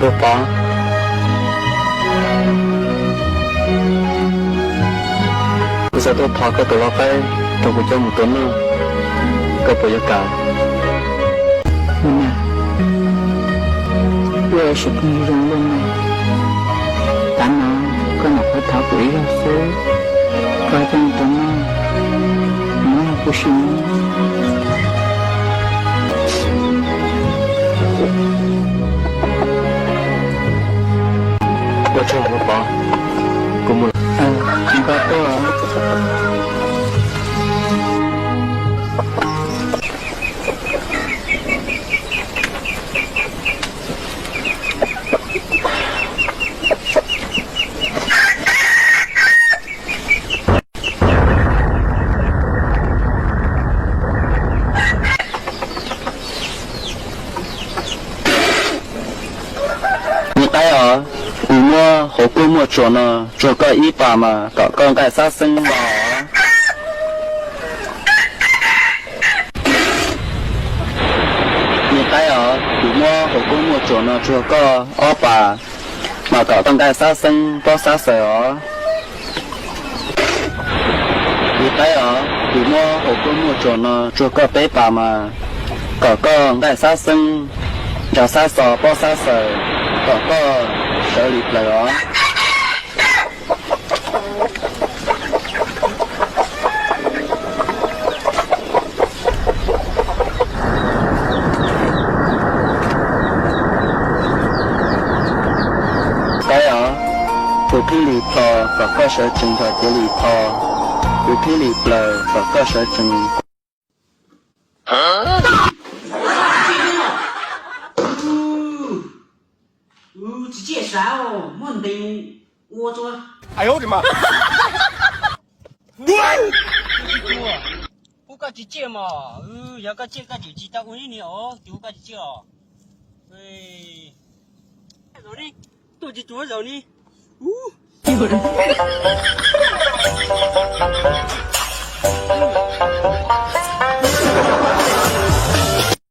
Ua Pov, kuv xav tuaj thov koj tus lau qaib rau kuv coj mus tua noj, koj puas yuav kam? Ua na, wb ua ib sim phooj ywg zoo luaj na, tav no koj nyuam qhuav thov kuv ib zaug xwb, koj coj mus tua noj, mus noj kuv sim. Ua tsaug Pov, kuv mus lawm. Tsis nco tuaj. Me qaib os, kuv muab hauv kuaj muaj tsuas no tsuag koj ib pas mas kom koj nqaij xab xeeb los. Me qaib os, kuv muab hauv kuaj muaj tsuas no tsuag koj ob pas mas kom koj nqaij xab xeeb pob xab xaws os. Me qaib os, kuv muab hauv kuaj muaj tsuas no tsuag koj peb pas mas kom koj nqaij xab xeeb, nrog xab xo pob xab xaws, kom koj sawv li plaws os. Qaib os, kuv qhib li plho kom koj sawv tsees nrog cev li plho, kuv qhib li plaws kom koj sawv tsees. Tsis tsiaj sav, muaj ntees ua tso. Hu koj tsis tsiaj mog, yog koj tsiaj koj tseem tsis tau ua ib niag os, tsis hu koj tsis tsiaj os. Tuaj tsis tsuav zaum ni.